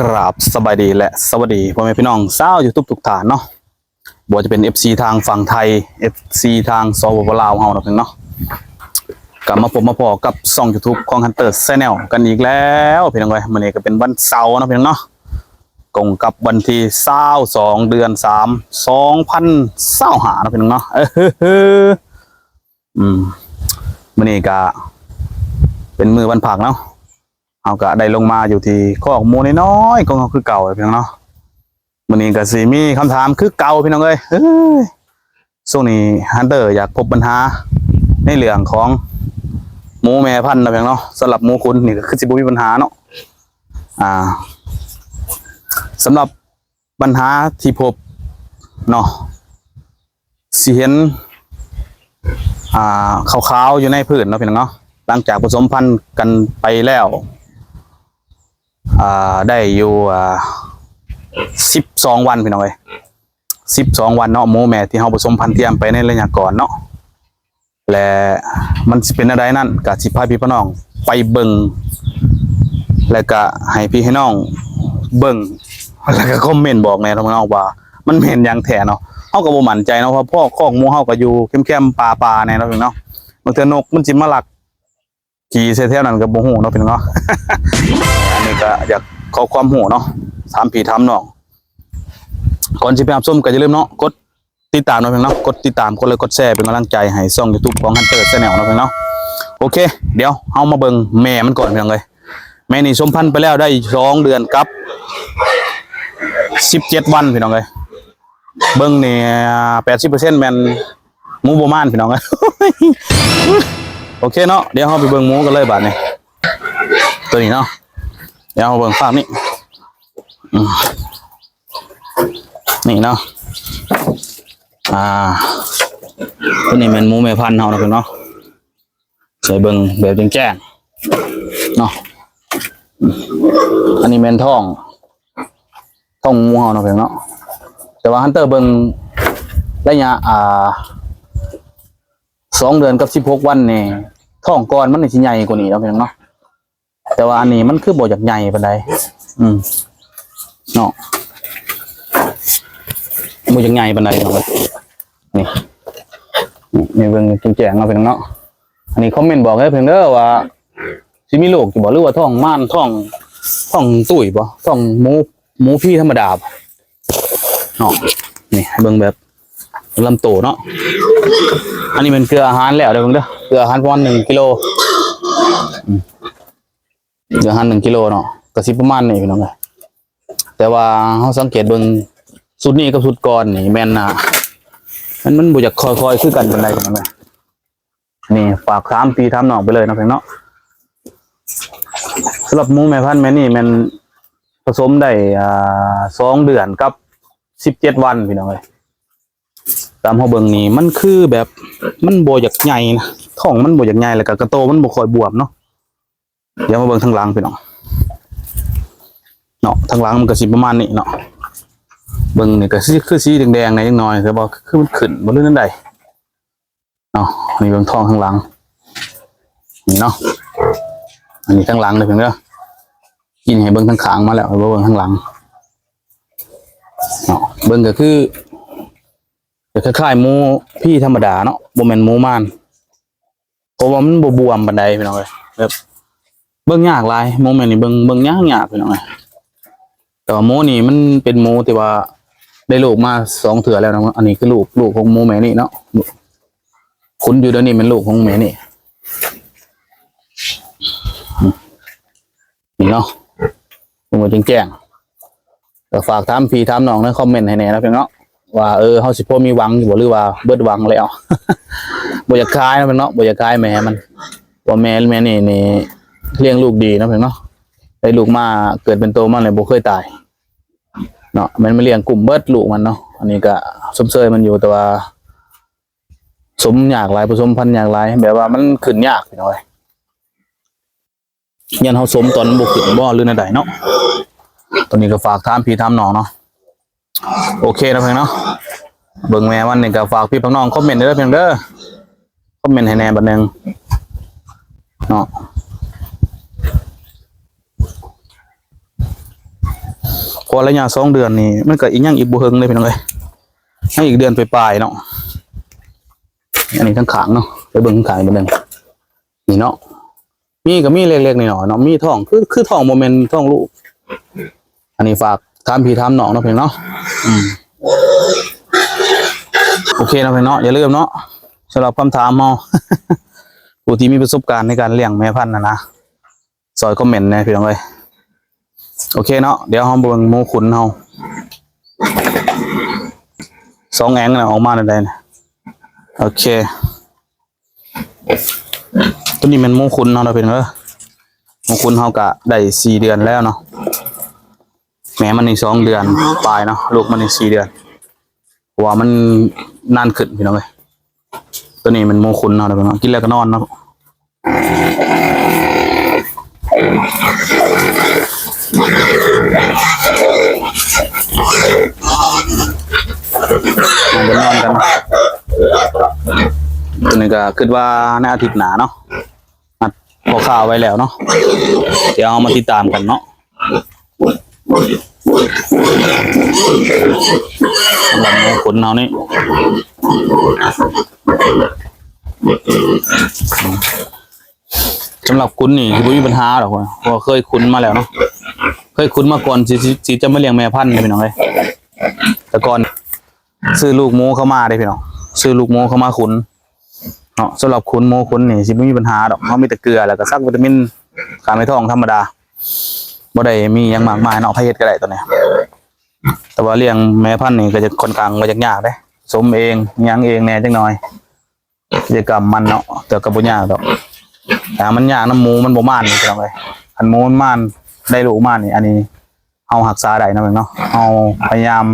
ກາບສະບາຍດີ ແລະ ສະຫວັດດີພໍ່ແມ່ພີ່ນ້ອງຊາວ YouTube ທຸກທ່ານເນາະ, ບໍ່ວ່າຈະເປັນ ເອັຟຊີ ທາງຝັ່ງໄທ ເອັຟຊີ ທາງ ສປປ ລາວ ເຮົາເນາະ ພີ່ນ້ອງເນາະ. ກັບມາພົບມາພໍ້ກັບຊ່ອງ YouTube ຂອງ Hunter Channel ກັນອີກແລ້ວ ພີ່ນ້ອງເອີຍ. ມື້ນີ້ກໍເປັນວັນເສົາເນາະ ພີ່ນ້ອງເນາະ, ກົງກັບວັນທີຊາວສອງ ເດືອນສາມ ສອງພັນຊາວຫ້າເນາະ ພີ່ນ້ອງເນາະ. ອືມ ມື້ນີ້ກະເປັນມື້ວັນພັກເນາະ, ເຮົາກະໄດ້ລົງມາຢູ່ທີ່ຄອກໝູນ້ອຍໆຂອງເຮົາຄືເກົ່າ ພີ່ນ້ອງເນາະ. ມື້ນີ້ກະຊິມີຄຳຖາມຄືເກົ່າ ພີ່ນ້ອງເອີຍ. ເອີຍ ຊ່ວງນີ້ Hunter ຢາກພົບບັນຫາໃນເລື່ອງຂອງໝູແມ່ພັນເນາະ ພີ່ນ້ອງເນາະ. ສຳລັບໝູຂຸນນີ້ກໍຄືຊິບໍ່ມີບັນຫາເນາະ. ອ່າ ສຳລັບບັນຫາທີ່ພົບເນາະ ຊິເຫັນ ອ່າ ຂາວໆຢູ່ໃນພື້ນເນາະ ພີ່ນ້ອງເນາະ. ຫຼັງຈາກປະສົມພັນກັນໄປແລ້ວ ອ່າ ໄດ້ຢູ່ ອ່າ ສິບສອງວັນ ພີ່ນ້ອງເອີຍ, ສິບສອງວັນເນາະ ໝູແມ່ທີ່ເຮົາປະສົມພັນທຽມໄປໃນໄລຍະກ່ອນເນາະ. ແລະ ມັນຊິເປັນແນວໃດນັ້ນ ກະຊິພາພີ່ພານ້ອງໄປເບິ່ງ ແລະ ກະໃຫ້ພີ່ໃຫ້ນ້ອງເບິ່ງ ແລະ ກະຄອມເມັນບອກແດ່ເນາະ ພີ່ນ້ອງ ວ່າມັນແມ່ນຫຍັງແທ້ເນາະ. ເຮົາກໍບໍ່ໝັ້ນໃຈເນາະ ເພາະຄອກໝູເຮົາກໍຢູ່ແຄມໆປ່າໆແດ່ເນາະ ພີ່ນ້ອງເນາະ. ບາງເທື່ອນົກມັນຊິມາລັກຂີ້ໃສ່ແຖວນັ້ນກໍບໍ່ຮູ້ເນາະ ພີ່ນ້ອງເນາະ. ອັນນີ້ກໍຢາກຂໍຄວາມຮູ້ເນາະ ຖາມພີ່ຖາມນ້ອງ. ກ່ອນຊິໄປຮັບຊົມກໍຢ່າລືມເນາະ ກົດ ຕິດຕາມເນາະ ພີ່ນ້ອງເນາະ, ກົດຕິດຕາມ ກົດໄລ ກົດແຊ ເປັນກຳລັງໃຈໃຫ້ຊ່ອງ YouTube ຂອງ Hunter Channel ເນາະ ພີ່ນ້ອງເນາະ. ໂອເຄ ດຽວເຮົາມາເບິ່ງແມ່ມັນກ່ອນ ພີ່ນ້ອງເອີຍ. ແມ່ນີ້ສົມພັນໄປແລ້ວໄດ້ສອງເດືອນກັບສິບເຈັດວັນ ພີ່ນ້ອງເອີຍ. ເບິ່ງນີ້ ແປດສິບເປີເຊັນ ແມ່ນໝູບໍ່ມານ ພີ່ນ້ອງເອີຍ. ໂອເຄເນາະ ດຽວເຮົາໄປເບິ່ງໝູກັນເລີຍບາດນີ້ ໂຕນີ້ເນາະ. ດຽວເຮົາເບິ່ງພາບນີ້ ອືມ ນີ້ເນາະ ອ່າ ໂຕນີ້ແມ່ນໝູແມ່ພັນເຮົາເນາະ ພີ່ນ້ອງເນາະ. ໃຫ້ເບິ່ງແບບແຈ້ງໆເນາະ. ອັນນີ້ແມ່ນທ້ອງ ທ້ອງໝູເຮົາເນາະ ພີ່ນ້ອງເນາະ. ແຕ່ວ່າ Hunter ເບິ່ງໄລຍະ ອ່າ ສອງເດືອນກັບສິບຫົກວັນນີ້ ທ້ອງກ່ອນມັນນີ້ຊິໃຫຍ່ກວ່ານີ້ເນາະ ພີ່ນ້ອງເນາະ. ແຕ່ວ່າອັນນີ້ມັນຄືບໍ່ຢາກໃຫຍ່ປານໃດ ອືມ ເນາະ ບໍ່ຢາກໃຫຍ່ປານໃດເນາະ. ນີ້ ນີ້ເບິ່ງແຈ້ງໆເນາະ ພີ່ນ້ອງເນາະ. ອັນນີ້ຄອມເມັນບອກເດີເພິ່ນເດີວ່າ ຊິມີລູກຢູ່ບໍ່ ຫຼືວ່າທ້ອງມານ ທ້ອງ ທ້ອງຕຸ້ຍບໍ່ ທ້ອງໝູ ໝູພີທຳມະດາບໍ່ເນາະ. ນີ້ເບິ່ງແບບລຳໂຕເນາະ. ອັນນີ້ແມ່ນເກືອອາຫານແລ້ວເດີເພິ່ນເດີ ເກືອອາຫານປະມານໜຶ່ງກິໂລ ອືມ ເກືອອາຫານໜຶ່ງກິໂລເນາະ ກະຊິປະມານນີ້ ພີ່ນ້ອງເອີຍ. ແຕ່ວ່າເຮົາສັງເກດເບິ່ງຊຸດນີ້ກັບຊຸດກ່ອນນີ້ແມ່ນ ອ່າ ມັນ ມັນບໍ່ຢາກຄ່ອຍໆຄືກັນປານໃດ ພີ່ນ້ອງເອີຍ. ນີ້ຝາກຖາມພີ່ຖາມນ້ອງໄປເລີຍເນາະ ພີ່ນ້ອງເນາະ. ສຳລັບໝູແມ່ພັນແມ່ນີ້ແມ່ນປະສົມໄດ້ ອ່າ ສອງເດືອນກັບສິບເຈັດວັນ ພີ່ນ້ອງເອີຍ. ຕາມເຮົາເບິ່ງນີ້ມັນຄືແບບ ມັນບໍ່ຢາກໃຫຍ່ນະ ທ້ອງມັນບໍ່ຢາກໃຫຍ່ ແລ້ວກະກະໂຕມັນບໍ່ຄ່ອຍບວມເນາະ. ດຽວມາເບິ່ງທາງຫຼັງ ພີ່ນ້ອງເນາະ. ທາງຫຼັງມັນກະຊິປະມານນີ້ເນາະ ເບິ່ງນີ້ກະຊິຄືສີແດງໆແດ່ຈັກໜ້ອຍ ແຕ່ວ່າຄືມັນຂຶ້ນບໍ່ ຫຼືແນວໃດ ເນາະ. ນີ້ເບິ່ງທ້ອງທາງຫຼັງນີ້ເນາະ. ອັນນີ້ທາງຫຼັງເດີເພິ່ນເດີ ກິນໃຫ້ເບິ່ງທາງຂ້າງມາແລ້ວ ໃຫ້ເບິ່ງທາງຫຼັງເນາະ. ເບິ່ງກໍຄືຈະຄ້າຍໆໝູພີທຳມະດາເນາະ ບໍ່ແມ່ນໝູມານ ເພາະວ່າມັນບໍ່ບວມປານໃດ ພີ່ນ້ອງເອີຍ. ແບບເບິ່ງຍາກຫຼາຍ ໝູແມ່ນີ້ເບິ່ງ ເບິ່ງຍາກໆ ພີ່ນ້ອງເອີຍ. ແຕ່ວ່າໝູນີ້ມັນເປັນໝູທີ່ວ່າໄດ້ລູກມາສອງເທື່ອແລ້ວເນາະ. ອັນນີ້ຄືລູກ ລູກຂອງໝູແມ່ນີ້ເນາະ ຂຸນຢູ່ດຽວນີ້ແມ່ນລູກຂອງແມ່ນີ້ ນີ້ເນາະ ເບິ່ງວ່າແຈ້ງໆ. ກໍຝາກຖາມພີ່ຖາມນ້ອງໃນຄອມເມັນໃຫ້ແດ່ເນາະ ພີ່ນ້ອງເນາະ ວ່າ ເອີ ເຮົາຊິພໍມີຫວັງຢູ່ບໍ່ ຫຼືວ່າເບິດຫວັງແລ້ວ. ບໍ່ຢາກຂາຍເນາະ ພີ່ນ້ອງເນາະ ບໍ່ຢາກຂາຍແມ່ມັນ ເພາະວ່າແມ່ ແມ່ນີ້ນີ້ລ້ຽງລູກດີເນາະ ພີ່ນ້ອງເນາະ. ໄດ້ລູກມາເກີດເປັນໂຕມາແລ້ວບໍ່ເຄີຍຕາຍເນາະ ແມ່ນມາລ້ຽງກຸ້ມເບິດລູກມັນເນາະ. ອັນນີ້ກະຊົມເຊີຍມັນຢູ່ ແຕ່ວ່າສົມຍາກຫຼາຍ ປະສົມພັນຍາກຫຼາຍ ແບບວ່າມັນຂຶ້ນຍາກ ພີ່ນ້ອງເອີຍ. ຢ້ານເຮົາສົມຕອນມັນບໍ່ຂຶ້ນບໍ່ ຫຼືແນວໃດເນາະ. ຕອນນີ້ກໍຝາກຖາມພີ່ຖາມນ້ອງເນາະ. ໂອເຄເນາະ ເພິ່ນເນາະ ເບິ່ງແມ່ມັນນີ້ກໍຝາກພີ່ຝາກນ້ອງຄອມເມັນເດີ ເພິ່ນເດີ ຄອມເມັນໃຫ້ແດ່ບັດໜຶ່ງເນາະ. ພາະໄລຍະສອງເດືອນນີ້ ມັນກໍອີກ ຍັງອີກບໍ່ເຖິງເດ້ພີ່ນ້ອງເອີຍ ຍັງອີກເດືອນປາຍໆເນາະ. ອັນນີ້ທາງຂ້າງເນາະ ໄປເບິ່ງທາງຂ້າງອີກເທື່ອໜຶ່ງ ນີ້ເນາະ ມີກໍມີເລັກໆນ້ອຍໆເນາະ ມີທ້ອງ ຄື ຄືທ້ອງ ບໍ່ແມ່ນທ້ອງລູກ. ອັນນີ້ຝາກຖາມພີ່ຖາມນ້ອງເນາະ ພີ່ນ້ອງເນາະ. ອືມ ໂອເຄເນາະ ພີ່ນ້ອງເນາະ ຢ່າລືມເນາະ ສຳລັບຄຳຖາມເຮົາ ຜູ້ທີ່ມີປະສົບການໃນການລ້ຽງແມ່ພັນຫັ້ນນະ ຊ່ອຍຄອມເມັນແດ່ພີ່ນ້ອງເອີຍ. ໂອເຄເນາະ ດຽວເຮົາເບິ່ງໝູຂຸນເຮົາ ສອງແອງນະ ອອກມາແນວໃດນະ. ໂອເຄ ຕົວນີ້ແມ່ນໝູຂຸນເຮົາເນາະ ພີ່ນ້ອງເອີຍ. ໝູຂຸນເຮົາກະໄດ້ສີ່ເດືອນແລ້ວເນາະ ແມ່ມັນນີ້ສອງເດືອນປາຍເນາະ ລູກມັນນີ້ສີ່ເດືອນ ເພາະວ່າມັນນານຂຶ້ນພີ່ນ້ອງເອີຍ. ຕົວນີ້ແມ່ນໝູຂຸນເຮົາເນາະ ພີ່ນ້ອງ ກິນແລ້ວກໍນອນເນາະ. ມັນກໍນອນກັນ ຕົວນີ້ກໍຄິດວ່າໃນອາທິດໜ້າເນາະ ນັດພໍ່ຄ້າໄວ້ແລ້ວເນາະ ດຽວເຮົາມາຕິດຕາມກັນເນາະ. ສຳລັບໝູຂຸນເຮົານີ້ ສຳລັບຂຸນນີ້ຊິບໍ່ມີບັນຫາດອກ ເພາະວ່າເຄີຍຂຸນມາແລ້ວເນາະ ເຄີຍຂຸນມາກ່ອນຊິ ຊິ ຊິຈະມາລ້ຽງແມ່ພັນເດ້ພີ່ນ້ອງເອີຍ. ແຕ່ກ່ອນຊື້ລູກໝູເຂົ້າມາເດ້ພີ່ນ້ອງ ຊື້ລູກໝູເຂົ້າມາຂຸນ ເນາະ. ສຳລັບຂຸນ ໝູຂຸນນີ້ຊິບໍ່ມີບັນຫາດອກ ເຮົາມີແຕ່ເກືອ ແລ້ວກໍສັກວິຕາມິນຂ້າແມ່ທ້ອງທຳມະດາ ບໍ່ໄດ້ມີຫຍັງມາກມາຍເນາະ ໃຜເຮັດກໍໄດ້ຕົວນີ້. ແຕ່ວ່າລ້ຽງແມ່ພັນນີ້ກໍຈະຂ້ອນຂ້າງວ່າຍາກໆເດ້ ສົມເອງ ຫຍັງເອງແດ່ຈັກໜ່ອຍ ກິດຈະກຳມັນເນາະ ແຕ່ກໍບໍ່ຍາກດອກ. ຖ້າມັນຍາກນຳໝູ ມັນບໍ່ມານ ພີ່ນ້ອງເອີຍ. ຄັນໝູມັນມານ ໄດ້ລູກມານີ້ ອັນນີ້ ເຮົາຮັກສາໄດ້ເນາະ ເນາະ ເຮົາພະຍາຍາມ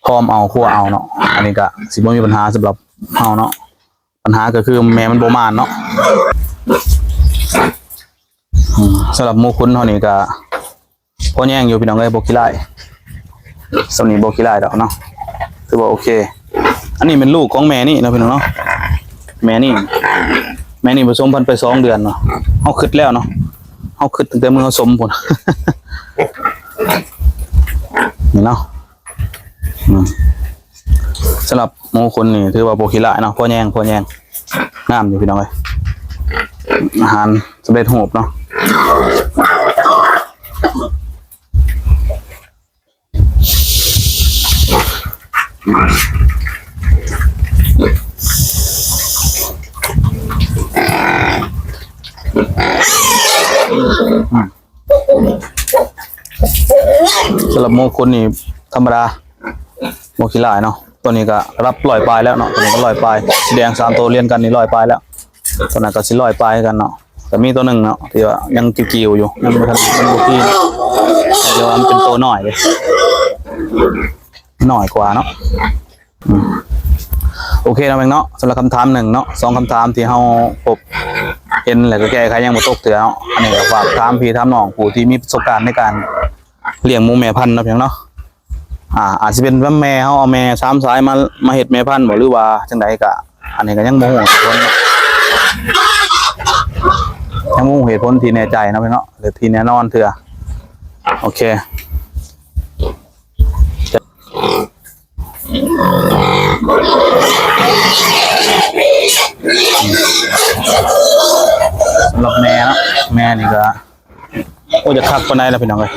ພ້ອມເອົາຄົວເອົາເນາະ ອັນນີ້ກະຊິບໍ່ມີບັນຫາສຳລັບເຮົາເນາະ. ບັນຫາກໍຄືແມ່ມັນບໍ່ມານເນາະ. ອືມ ສຳລັບໝູຂຸນເຮົານີ້ກະພໍແຍງຢູ່ພີ່ນ້ອງເອີຍ ບໍ່ຂີ້ຮ້າຍ ສ່ຳນີ້ບໍ່ຂີ້ຮ້າຍດອກເນາະ ຖືວ່າໂອເຄ. ອັນນີ້ແມ່ນລູກຂອງແມ່ນີ້ເນາະ ພີ່ນ້ອງເນາະ ແມ່ນີ້ ແມ່ນີ້ປະສົມພັນໄປສອງເດືອນເນາະ. ເຮົາຄິດແລ້ວເນາະ ເຮົາຄິດຕັ້ງແຕ່ມື້ເຮົາສົມພຸ້ນ ນີ້ເນາະ. ອືມ ສຳລັບໝູຂຸນນີ້ຖືວ່າບໍ່ຂີ້ຮ້າຍເນາະ ພໍແຍງ ພໍແຍງ ງາມຢູ່ພີ່ນ້ອງເອີຍ. ອາຫານສຳເລັດຮູບເນາະ. ສຳລັບໝູຂຸນນີ້ທຳມະດາ ບໍ່ຂີ້ຮ້າຍເນາະ. ຕົວນີ້ກໍລະດັບຮ້ອຍປາຍແລ້ວເນາະ ຕົວນີ້ກໍຮ້ອຍປາຍ ສີແດງສາມໂຕລຽນກັນນີ້ຮ້ອຍປາຍແລ້ວ. ຕົວນັ້ນກໍຊິຮ້ອຍປາຍຄືກັນເນາະ. ກໍມີຕົວໜຶ່ງເນາະ ທີ່ວ່າຍັງກິ້ວໆຢູ່ ຍັງບໍ່ທັນ ຍັງບໍ່ກິ້ວ ແຕ່ວ່າມັນເປັນໂຕນ້ອຍເດ້ ນ້ອຍກວ່າເນາະ. ອືມ ໂອເຄເນາະ ແມ່ນເນາະ. ສຳລັບຄຳຖາມໜຶ່ງເນາະ ສອງຄຳຖາມທີ່ເຮົາພົບເຫັນ ແລ້ວກໍແກ້ໄຂຍັງບໍ່ຕົກເທື່ອເນາະ. ອັນນີ້ກໍຝາກຖາມພີ່ຖາມນ້ອງຜູ້ທີ່ມີປະສົບການໃນການລ້ຽງໝູແມ່ພັນເນາະ ພີ່ນ້ອງເນາະ. ອາ ອາດຊິເປັນນຳແມ່ເຮົາ ເອົາແມ່ສາມສາຍມາ ມາເຮັດແມ່ພັນບໍ ຫຼືວ່າຈັ່ງໃດ ກະອັນນີ້ກໍຍັງບໍ່ຮູ້ເຫດຜົນ ຍັງບໍ່ຮູ້ເຫດຜົນທີ່ແນ່ໃຈເນາະ ພີ່ນ້ອງເນາະ ຫຼືທີ່ແນ່ນອນເທື່ອ. ໂອເຄ ສຳລັບແມ່ເນາະ ແມ່ນີ້ກໍ ໂອ້ ຈະຄັກປານໃດລະພີ່ນ້ອງເອີຍ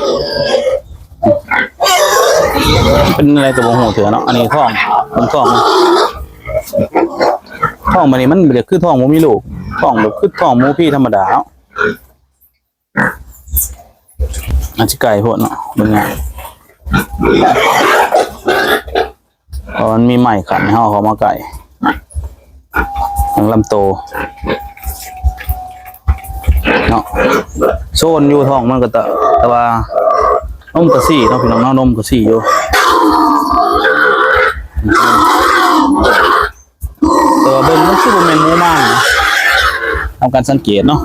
ເປັນແນວໃດກໍບໍ່ຮູ້ເທື່ອເນາະ. ອັນນີ້ທ້ອງ ເບິ່ງທ້ອງ ທ້ອງບາດນີ້ມັນບໍ່ໄດ້ຄືທ້ອງບໍ່ມີລູກ ທ້ອງແບບຄືທ້ອງໝູພີທຳມະດາເນາະ. ອາດຈະໃກ້ໂພດເນາະ ເບິ່ງຍາກ ເພາະມັນມີໄມ້ຂັ້ນໃຫ້ເຮົາເຂົ້າມາໃກ້ ທາງລຳໂຕເນາະ. ໂຊນຢູ່ທ້ອງມັນກໍ ແຕ່ ແຕ່ວ່ານົມກໍຊີ້ເນາະ ພີ່ນ້ອງເນາະ ນົມກໍຊີ້ຢູ່. ແຕ່ວ່າເບິ່ງມັນຄືບໍ່ແມ່ນໝູມານນະ ເອົາການສັງເກດເນາະ.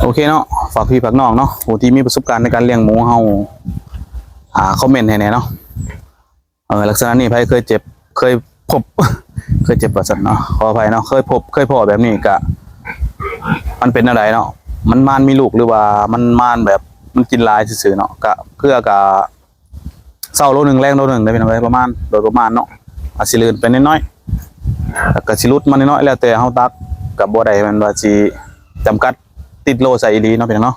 ໂອເຄເນາະ ຝາກພີ່ຝາກນ້ອງເນາະ ຜູ້ທີ່ມີປະສົບການໃນການລ້ຽງໝູເຮົາ ອ່າ ຄອມເມັນໃຫ້ແດ່ເນາະ. ເອີ ລັກສະນະນີ້ໃຜເຄີຍເຈັບ ເຄີຍພົບ ເຄີຍເຈັບວ່າຊັ້ນເນາະ ຂໍອະໄພເນາະ ເຄີຍພົບເຄີຍພໍ້ແບບນີ້ກະ ມັນເປັນແນວໃດເນາະ. ມັນມານມີລູກ ຫຼືວ່າມັນມານແບບມັນກິນຫຼາຍຊື່ໆເນາະ ກະເຄືອກະເຊົ້າໂລໜຶ່ງ ແລງໂລໜຶ່ງເດ້ພີ່ນ້ອງເອີຍ ປະມານ ໂດຍປະມານເນາະ ອາດຊິລື່ນໄປໜ້ອຍໆ ແລ້ວກະຊິຫຼຸດມາໜ້ອຍໆ ແລ້ວແຕ່ເຮົາຕັກ ກະບໍ່ໄດ້ແມ່ນວ່າຊິຈຳກັດຕິດໂລໃສ່ອີ່ຫຼີເນາະພີ່ນ້ອງເນາະ.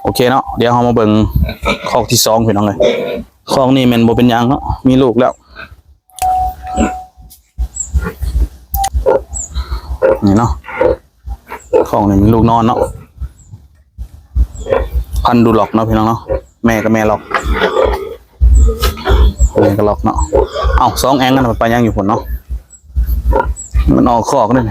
ໂອເຄເນາະ ດຽວເຮົາມາເບິ່ງຄອກທີສອງພີ່ນ້ອງເອີຍ ຄອກນີ້ແມ່ນບໍ່ເປັນຫຍັງເນາະ ມີລູກແລ້ວ ນີ້ເນາະ ຄອກນີ້ມີລູກນອນເນາະ ພັນດູລັອກເນາະພີ່ນ້ອງເນາະ ແມ່ກະແມ່ລັອກ ແມ່ກະລັອກເນາະ. ເອົ້າ ສອງແອງນັ້ນໄປຫຍັງຢູ່ພຸ້ນເນາະ ມັນອອກຄອກເດ້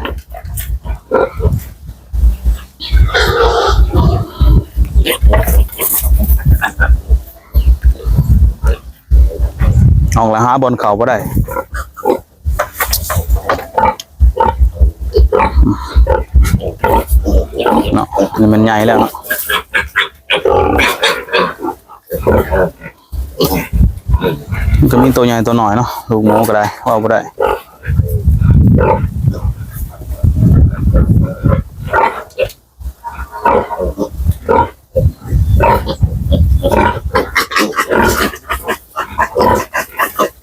ອອກແລ້ວຫາບ່ອນເຂົ້າບໍ່ໄດ້ເນາະ ນີ້ມັນໃຫຍ່ແລ້ວເນາະ. ມັນກະມີໂຕໃຫຍ່ໂຕນ້ອຍເນາະ ລູກໝູກະໄດ້ ເວົ້າບໍ່ໄດ້.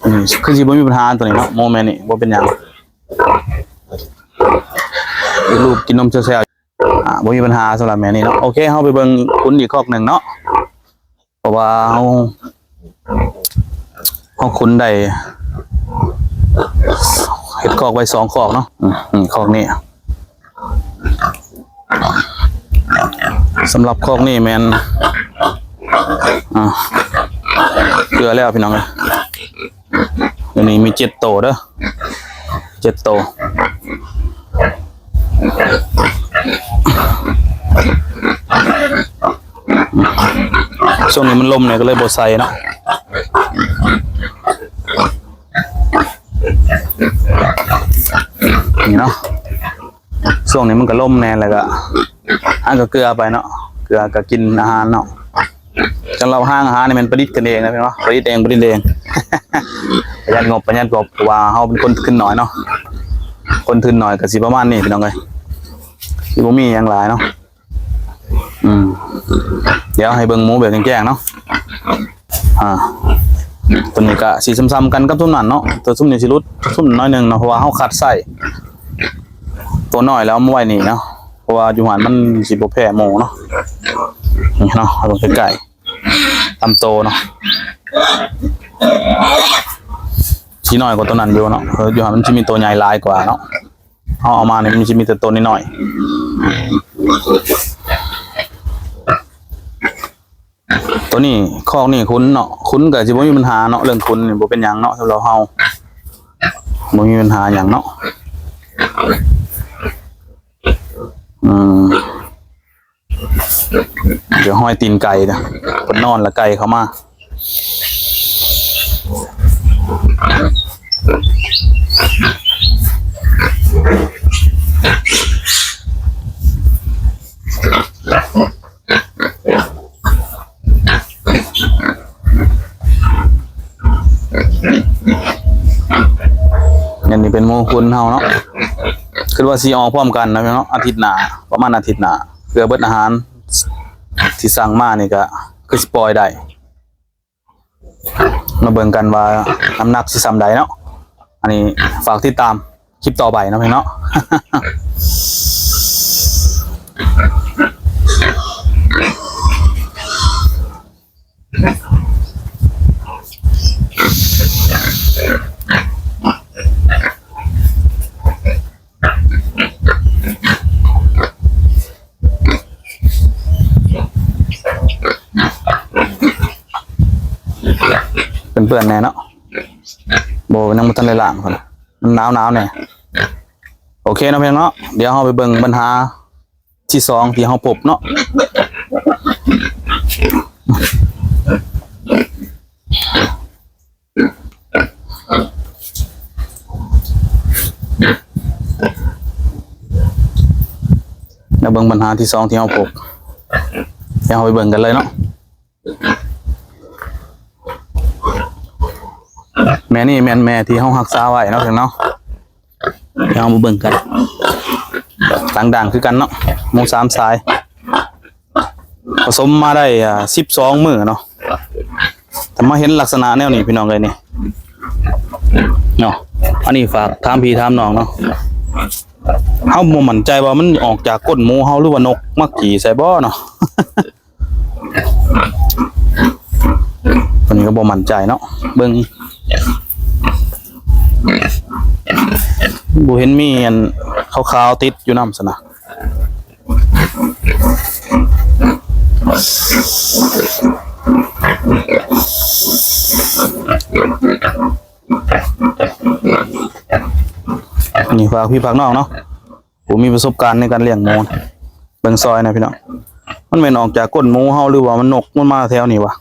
ອືມ ຄືຊິບໍ່ມີບັນຫາໂຕນີ້ເນາະ ໝູແມ່ນີ້ບໍ່ເປັນຫຍັງ ລູກກິນນົມແຊວໆ ອ່າ ບໍ່ມີບັນຫາສຳລັບແມ່ນີ້ເນາະ. ໂອເຄ ເຮົາໄປເບິ່ງຂຸນອີກຄອກໜຶ່ງເນາະ ເພາະວ່າເຮົາ ເຮົາຂຸນໄດ້ ເຮັດຄອກໄວ້ສອງຄອກເນາະ. ອືມ ຄອກນີ້ ສຳລັບຄອກນີ້ແມ່ນ ອ່າ ເກືອແລ້ວພີ່ນ້ອງເອີຍ. ດຽວນີ້ມີເຈັດໂຕເດີ ເຈັດໂຕ. ຊ່ວງນີ້ມັນລົມແດ່ ກະເລີຍບໍ່ໃສ່ເນາະ ນີ້ເນາະ. ຊ່ວງນີ້ມັນກະລົມແດ່ ແລ້ວກະ ອັນກະເກືອໄປເນາະ ເກືອກະກິນອາຫານເນາະ. ສຳລັບຮ້ານອາຫານນີ້ແມ່ນປະດິດກັນເອງນະພີ່ນ້ອງເນາະ ປະດິດເອງ ປະດິດເອງ ປະຢັດງົບ ປະຢັດງົບ ເພາະວ່າເຮົາເປັນຄົນທຶນໜ້ອຍເນາະ ຄົນທຶນໜ້ອຍກະຊິປະມານນີ້ພີ່ນ້ອງເອີຍ ຊິບໍ່ມີຫຍັງຫຼາຍເນາະ. ອືມ ດຽວໃຫ້ເບິ່ງໝູແບບແຈ້ງໆເນາະ. ອ່າ ໂຕນີ້ກະຊິຊ້ຳໆກັນກັບຊຸມນັ້ນເນາະ ໂຕຊຸມນີ້ຊິຫຼຸດຊຸມໜ້ອຍໜຶ່ງເນາະ ເພາະວ່າເຮົາຄັດໄຊໂຕນ້ອຍແລ້ວເອົາມາໄວ້ນີ້ເນາະ ເພາະວ່າຢູ່ຫັ້ນມັນຊິບໍ່ແພ້ໝູເນາະ. ນີ້ເນາະ ເຮົາເບິ່ງໃກ້ໆ ຕາມໂຕເນາະ ຊິນ້ອຍກວ່າໂຕນັ້ນຢູ່ເນາະ ເພາະຢູ່ຫັ້ນມັນຊິມີໂຕໃຫຍ່ຫຼາຍກວ່າເນາະ. ເຮົາເອົາມານີ້ມັນຊິມີແຕ່ໂຕນ້ອຍໆ ໂຕນີ້ ຄອກນີ້ຂຸນເນາະ ຂຸນກະຊິບໍ່ມີບັນຫາເນາະ ເລື່ອງຂຸນນີ້ບໍ່ເປັນຫຍັງເນາະ ສຳລັບເຮົາ ບໍ່ມີບັນຫາຫຍັງເນາະ. ອືມ ດຽວຮອຍຕີນໄກ່ນະ ເພິ່ນນອນລະໄກ່ເຂົ້າມາ. ອັນນີ້ເປັນໝູຂຸນເຮົາເນາະ ຄິດວ່າຊິອອກພ້ອມກັນນະເນາະ ອາທິດໜ້າ ປະມານອາທິດໜ້າ ເພື່ອເບິດອາຫານທີ່ສັ່ງມານີ້ກະຄືຊິປ່ອຍໄດ້. ມາເບິ່ງກັນວ່ານ້ຳໜັກຊິສ່ຳໃດເນາະ. ອັນນີ້ຝາກຕິດຕາມຄລິບຕໍ່ໄປເນາະພີ່ນ້ອງເນາະ. ເປື້ອນໆແດ່ເນາະ ບໍ່ ຍັງບໍ່ທັນໄດ້ລ້າງ ມັນໜາວໆແດ່. ໂອເຄເນາະພີ່ນ້ອງເນາະ ດຽວເຮົາໄປເບິ່ງບັນຫາ ທີສອງທີ່ເຮົາພົບເນາະ ມາເບິ່ງບັນຫາທີສອງທີ່ເຮົາພົບ ດຽວເຮົາໄປເບິ່ງກັນເລີຍເນາະ. ແມ່ນີ້ແມ່ນແມ່ທີ່ເຮົາຮັກສາໄວ້ເນາະ ເນາະ ດຽວເຮົາມາເບິ່ງກັນ ຕ່າງດ່າງຄືກັນເນາະ ໝູສາມສາຍ. ປະສົມມາໄດ້ ອ່າ ສິບສອງມື້ເນາະ ແຕ່ມາເຫັນລັກສະນະແນວນີ້ ພີ່ນ້ອງເອີຍ ນີ້ເນາະ. ອັນນີ້ຝາກຖາມພີ່ຖາມນ້ອງເນາະ ເຮົາບໍ່ໝັ້ນໃຈວ່າມັນອອກຈາກກົ້ນໝູເຮົາ ຫຼືວ່ານົກມາຂີ້ໃສ່ບໍ່ເນາະ. ອັນນີ້ກໍບໍ່ໝັ້ນໃຈເນາະ ເບິ່ງ ບໍ່ເຫັນມີອັນຂາວໆຕິດຢູ່ນຳຊັ້ນນະ. ອັນນີ້ຝາກພີ່ຝາກນ້ອງເນາະ ຜູ້ມີປະສົບການໃນການລ້ຽງໝູ ເບິ່ງຊ່ອຍແດ່ພີ່ນ້ອງ. ມັນແມ່ນອອກຈາກກົ້ນໝູເຮົາ ຫຼືວ່າມັນນົກມັນມາແຖວນີ້ວະ?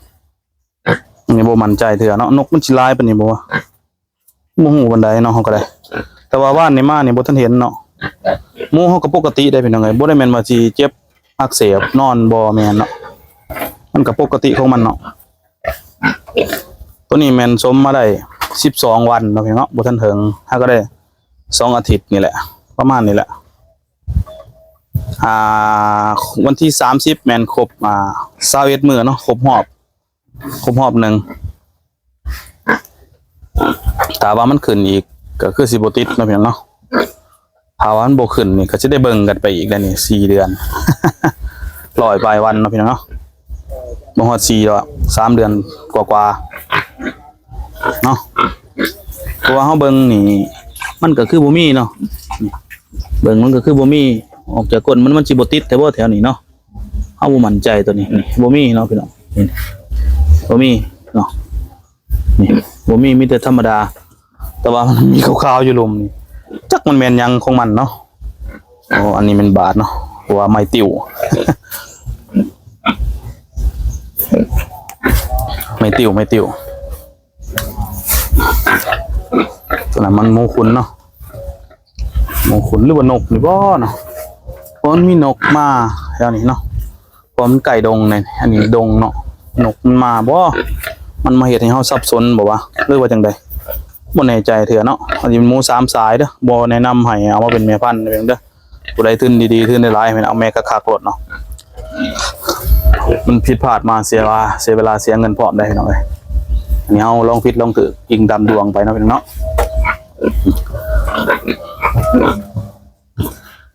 ອັນນີ້ບໍ່ໝັ້ນໃຈເທື່ອເນາະ ນົກມັນຊິຫຼາຍປານນີ້ບໍ່ວະ? ບໍ່ຮູ້ປານໃດເນາະ ເຮົາກໍໄດ້ ແຕ່ວ່າວານນີ້ມານີ້ບໍ່ທັນເຫັນເນາະ. ໝູເຮົາກໍປົກກະຕິໄດ໋ພີ່ນ້ອງເອີຍ ບໍ່ໄດ້ແມ່ນວ່າຊິເຈັບອັກເສບນອນ ບໍ່ແມ່ນເນາະ ມັນກໍປົກກະຕິຂອງມັນເນາະ. ໂຕນີ້ແມ່ນສົມມາໄດ້ສິບສອງວັນເນາະພີ່ນ້ອງເນາະ ບໍ່ທັນເຖິງ ຫາກໍໄດ້ສອງອາທິດນີ້ແຫຼະ ປະມານນີ້ແຫຼະ. ອ່າ ວັນທີສາມສິບແມ່ນຄົບ ອ່າ ຊາວເອັດມື້ເນາະ ຄົບຮອບ ຄົບຮອບໜຶ່ງ. ຖ້າວ່າມັນຂຶ້ນອີກກໍຄືຊິບໍ່ຕິດເນາະພີ່ນ້ອງເນາະ. ຖ້າວ່າມັນບໍ່ຂຶ້ນນີ້ກໍຊິໄດ້ເບິ່ງກັນໄປອີກແລ້ວນີ້ ສີ່ເດືອນ ຮ້ອຍປາຍວັນເນາະພີ່ນ້ອງເນາະ ບໍ່ຮອດສີ່ດອກ ສາມເດືອນກວ່າໆເນາະ. ເພາະວ່າເຮົາເບິ່ງນີ້ ມັນກໍຄືບໍ່ມີເນາະ ເບິ່ງມັນກໍຄືບໍ່ມີ ອອກຈາກກົ້ນມັນ ມັນຊິບໍ່ຕິດແທ້ບໍ່ແຖວນີ້ເນາະ. ເຮົາບໍ່ໝັ້ນໃຈໂຕນີ້ ນີ້ ບໍ່ມີເນາະພີ່ນ້ອງ ນີ້ ບໍ່ມີເນາະ ນີ້ ບໍ່ມີ ມີແຕ່ທຳມະດາ ແຕ່ວ່າມັນມີຂາວໆຢູ່ລຸ່ມນີ້ ຈັກມັນແມ່ນຫຍັງຂອງມັນເນາະ. ໂອ້ ອັນນີ້ແມ່ນບາດເນາະ ເພາະວ່າໄມ້ຕິ້ວ ໄມ້ຕິ້ວ ໄມ້ຕິ້ວ. ໂຕນັ້ນມັນໝູຂຸນເນາະ ໝູຂຸນ ຫຼືວ່ານົກນີ້ບໍ່ເນາະ ເພາະມັນມີນົກມາແຖວນີ້ເນາະ ເພາະມັນໃກ້ດົງນີ້ ອັນນີ້ດົງເນາະ ນົກມັນມາບໍ່ ມັນມາເຮັດໃຫ້ເຮົາສັບສົນບໍ່ວະ ຫຼືວ່າຈັ່ງໃດ ບໍ່ແນ່ໃຈເທື່ອເນາະ. ອັນນີ້ໝູສາມສາຍເດີ ບໍ່ແນະນຳໃຫ້ເອົາມາເປັນແມ່ພັນເດີ ຜູ້ໃດທຶນດີໆ ທຶນຫຼາຍໆ ແມ່ນເອົາແມ່ຄັກໆໂລດເນາະ ມັນຜິດພາດມາເສຍວ່າ ເສຍເວລາເສຍເງິນພ້ອມໄດ໋ພີ່ນ້ອງເອີຍ. ອັນນີ້ເຮົາລອງຜິດລອງຖືກ ອີງຕາມດວງໄປເນາະພີ່ນ້ອງເນາະ.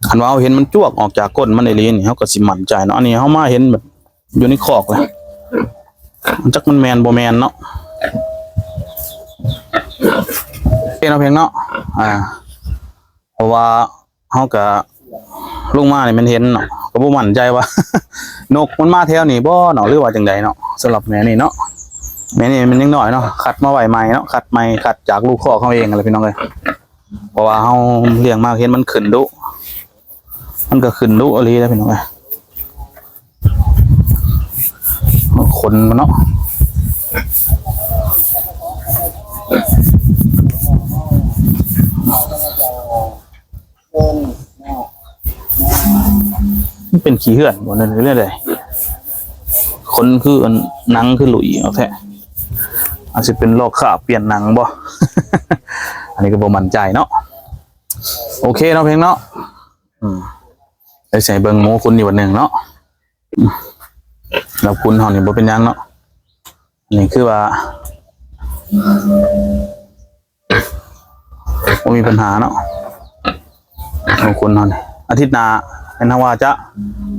ຄັນວ່າເຮົາເຫັນມັນຈວກອອກຈາກກົ້ນມັນອີ່ຫຼີນີ້ ເຮົາກໍຊິໝັ້ນໃຈເນາະ. ອັນນີ້ເຮົາມາເຫັນແບບຢູ່ໃນຄອກແລ້ວ ຈັກມັນແມ່ນບໍ່ແມ່ນເນາະ ເປັນເອົາເພງເນາະ ອ່າ ເພາະວ່າ ເຮົາກະລົງມານີ້ແມ່ນເຫັນເນາະ ກະບໍ່ໝັ້ນໃຈວ່ານົກມັນມາແຖວນີ້ບໍ່ເນາະ ຫຼືວ່າຈັ່ງໃດເນາະ. ສຳລັບແມ່ນີ້ເນາະ ແມ່ນີ້ມັນຍັງນ້ອຍເນາະ ຄັດມາໄວ້ໃໝ່ເນາະ ຄັດໃໝ່ ຄັດຈາກລູກຄອກເຮົາເອງຫັ້ນແຫຼະພີ່ນ້ອງເອີຍ. ເພາະວ່າເຮົາລ້ຽງມາເຫັນມັນຂຶ້ນດຸ ມັນກະຂຶ້ນດຸອີ່ຫຼີເດ້ພີ່ນ້ອງເອີຍ. ຂົນມັນເນາະ ມັນເປັນຂີ້ເຫື່ອນບໍ່ ຫຼືແນວໃດ ຂົນຄືອັນ ໜັງຄືຫຼຸຍເອົາແທ້ ອາດຊິເປັນລອກຄາບປ່ຽນໜັງບໍ່ ອັນນີ້ກໍບໍ່ໝັ້ນໃຈເນາະ. ໂອເຄເນາະເພງເນາະ ອືມ ດຽວຊິໃຫ້ເບິ່ງໝູຂຸນອີກບາດໜຶ່ງເນາະ. ອືມ ລາວຂຸນເຮົານີ້ບໍ່ເປັນຫຍັງເນາະ ນີ້ຄືວ່າບໍ່ມີບັນຫາເນາະ. ໝູຂຸນເຮົານີ້ ອາທິດໜ້າແມ່ນເຮົາວ່າຈະ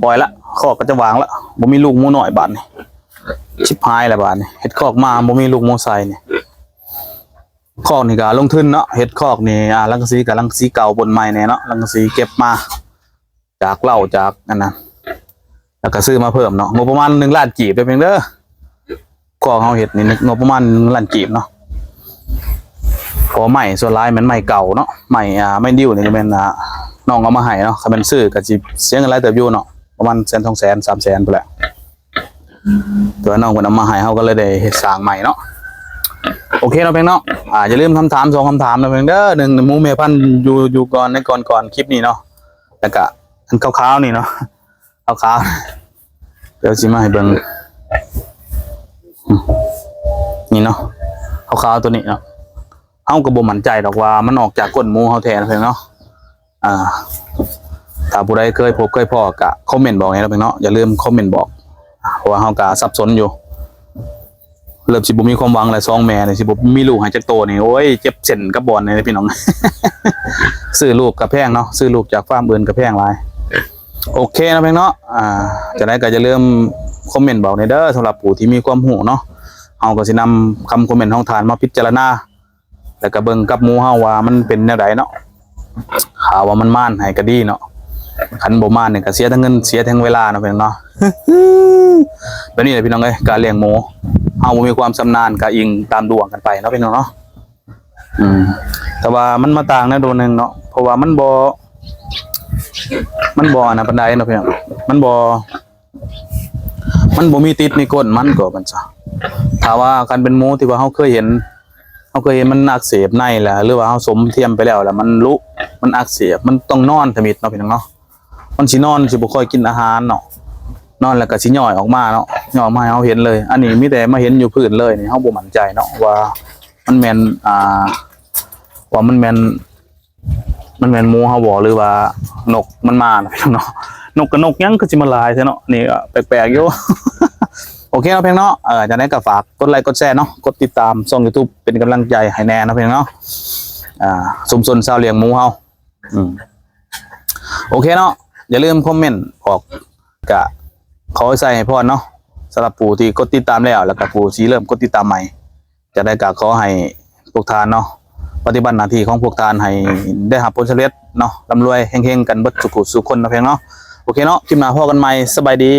ປ່ອຍລະ ຄອກກໍຈະຫວ່າງລະ ບໍ່ມີລູກໝູນ້ອຍບາດນີ້ ຊິບຫາຍລະບາດນີ້ ເຮັດຄອກມາບໍ່ມີລູກໝູໃສ່ນີ້. ຄອກນີ້ກໍລົງທຶນເນາະ ເຮັດຄອກນີ້ ອ່າ ສັງກະສີກໍສັງກະສີເກົ່າປົນໃໝ່ແດ່ເນາະ ສັງກະສີເກັບມາຈາກເລົ້າຈາກອັນນັ້ນ ແລ້ວກໍຊື້ມາເພີ່ມເນາະ ງົບປະມານໜຶ່ງລ້ານກີບເດີເພງເດີ. ຄອກເຮົາເຮັດນີ້ງົບປະມານໜຶ່ງລ້ານກີບເນາະ. ເພາະໄມ້ສ່ວນຫຼາຍແມ່ນໄມ້ເກົ່າເນາະ ໄມ້ ອ່າ ໄມ້ດິ້ວນີ້ກໍແມ່ນ ອ່າ ນ້ອງເອົາມາໃຫ້ເນາະ ຄັນແມ່ນຊື້ກໍຊິເສຍເງິນຫຼາຍເຕີບຢູ່ເນາະ ປະມານແສນສອງແສນ ສາມແສນພຸ້ນແຫຼະ. ແຕ່ວ່ານ້ອງເພິ່ນເອົາມາໃຫ້ ເຮົາກໍເລີຍໄດ້ເຮັດສ້າງໃໝ່ເນາະ. ໂອເຄເນາະເພງເນາະ ອ່າ ຢ່າລືມຄຳຖາມສອງຄຳຖາມເນາະເພງເດີ. ໜຶ່ງ ໝູແມ່ພັນຢູ່ ຢູ່ກ່ອນ ໃນກ່ອນ ກ່ອນຄລິບນີ້ເນາະ ແລ້ວກະອັນຂາວໆນີ້ເນາະ ຂາວໆ ດຽວຊິມາໃຫ້ເບິ່ງ ອືມ ນີ້ເນາະ ຂາວໆຕົວນີ້ເນາະ ເຮົາກໍບໍ່ໝັ້ນໃຈດອກວ່າມັນອອກຈາກກົ້ນໝູເຮົາແທ້ເນາະເພງເນາະ. ອ່າ ຖ້າຜູ້ໃດເຄີຍພົບເຄີຍພໍ້ກະຄອມເມັນບອກແດ່ເນາະເພງເນາະ ຢ່າລືມຄອມເມັນບອກ ເພາະວ່າເຮົາກໍສັບສົນຢູ່ ເລີ່ມຊິບໍ່ມີຄວາມຫວັງແລ້ວ ສອງແມ່ນີ້ຊິບໍ່ມີລູກໃຫ້ຈັກໂຕນີ້ ໂອ້ຍ ເຈັບເສັ້ນກັບບ່ອນນີ້ພີ່ນ້ອງ. ຊື້ລູກກໍແພງເນາະ ຊື້ລູກຈາກຟາມອື່ນກໍແພງຫຼາຍ. ໂອເຄເນາະ ແພງເນາະ ອ່າ ຈັ່ງໃດກໍຢ່າລືມຄອມເມັນບອກແດ່ເດີ ສຳລັບຜູ້ທີ່ມີຄວາມຮູ້ເນາະ. ເຮົາກໍຊິນຳຄຳຄອມເມັນຂອງທ່ານມາພິຈາລະນາ ແລ້ວກໍເບິ່ງກັບໝູເຮົາວ່າມັນເປັນແນວໃດເນາະ. ຖ້າວ່າມັນມານໃຫ້ກໍດີເນາະ ຄັນບໍ່ມານນີ້ກໍເສຍທັງເງິນເສຍທັງເວລາເນາະ ພີ່ນ້ອງເນາະ. ແບບນີ້ແຫຼະພີ່ນ້ອງເອີຍ ການລ້ຽງໝູ ເຮົາບໍ່ມີຄວາມຊຳນານ ກໍອີງຕາມດວງກັນໄປເນາະ ພີ່ນ້ອງເນາະ. ອືມ ແຕ່ວ່າມັນມາຕ່າງໃນໂຕໜຶ່ງເນາະ ເພາະວ່າມັນບໍ່ ມັນບໍ່ອັນນັ້ນປານໃດເນາະ ພີ່ນ້ອງ ມັນບໍ່ ມັນບໍ່ມີຕິດມີກົ້ນມັນກໍວ່າຊັ້ນຊະ. ຖ້າວ່າຄັນເປັນໝູທີ່ວ່າເຮົາເຄີຍເຫັນ ເຮົາເຄີຍເຫັນມັນອັກເສບໃນແຫຼະ ຫຼືວ່າເຮົາສົມທຽມໄປແລ້ວ ແລ້ວມັນລຸ ມັນອັກເສບ ມັນຕ້ອງນອນທຳອິດເນາະ ພີ່ນ້ອງເນາະ. ມັນຊິນອນ ຊິບໍ່ຄ່ອຍກິນອາຫານເນາະ ນອນແລ້ວກໍຊິຍ້ອຍອອກມາເນາະ ຍ້ອຍອອກມາໃຫ້ເຮົາເຫັນເລີຍ. ອັນນີ້ມີແຕ່ມາເຫັນຢູ່ພື້ນເລີຍນີ້ ເຮົາບໍ່ໝັ້ນໃຈເນາະວ່າມັນແມ່ນ ອ່າ ວ່າມັນແມ່ນ ມັນແມ່ນໝູເຮົາບໍ່ ຫຼືວ່ານົກມັນມາເນາະ ພີ່ນ້ອງເນາະ. ນົກກໍນົກຫຍັງຄືຊິມາຫຼາຍແທ້ເນາະ ນີ້ກໍແປກໆຢູ່. ໂອເຄເນາະ ແພງເນາະ ເອີ ຈັ່ງໃດກໍຝາກກົດໄລກົດແຊເນາະ ກົດຕິດຕາມຊ່ອງ YouTube ເປັນກຳລັງໃຈໃຫ້ແດ່ເນາະ ແພງເນາະ. ອ່າ ຊຸມຊົນຊາວລ້ຽງໝູເຮົາ ອືມ ໂອເຄເນາະ ຢ່າລືມຄອມເມັນບອກ ກະຂໍໃສ່ໃຫ້ພອນເນາະ ສຳລັບຜູ້ທີ່ກົດຕິດຕາມແລ້ວ ແລ້ວກະຜູ້ທີ່ເລີ່ມກົດຕິດຕາມໃໝ່. ຈັ່ງໃດກະຂໍໃຫ້ພວກທ່ານເນາະ ປະຕິບັດໜ້າທີ່ຂອງພວກທ່ານໃຫ້ໄດ້ຮັບຜົນສຳເລັດເນາະ ລ່ຳລວຍເຮັງໆກັນເບິດສູ່ຜູ້ສູ່ຄົນເນາະ ແພງເນາະ. ໂອເຄເນາະ ຄລິບໜ້າພໍ້ກັນໃໝ່ ສະບາຍດີ.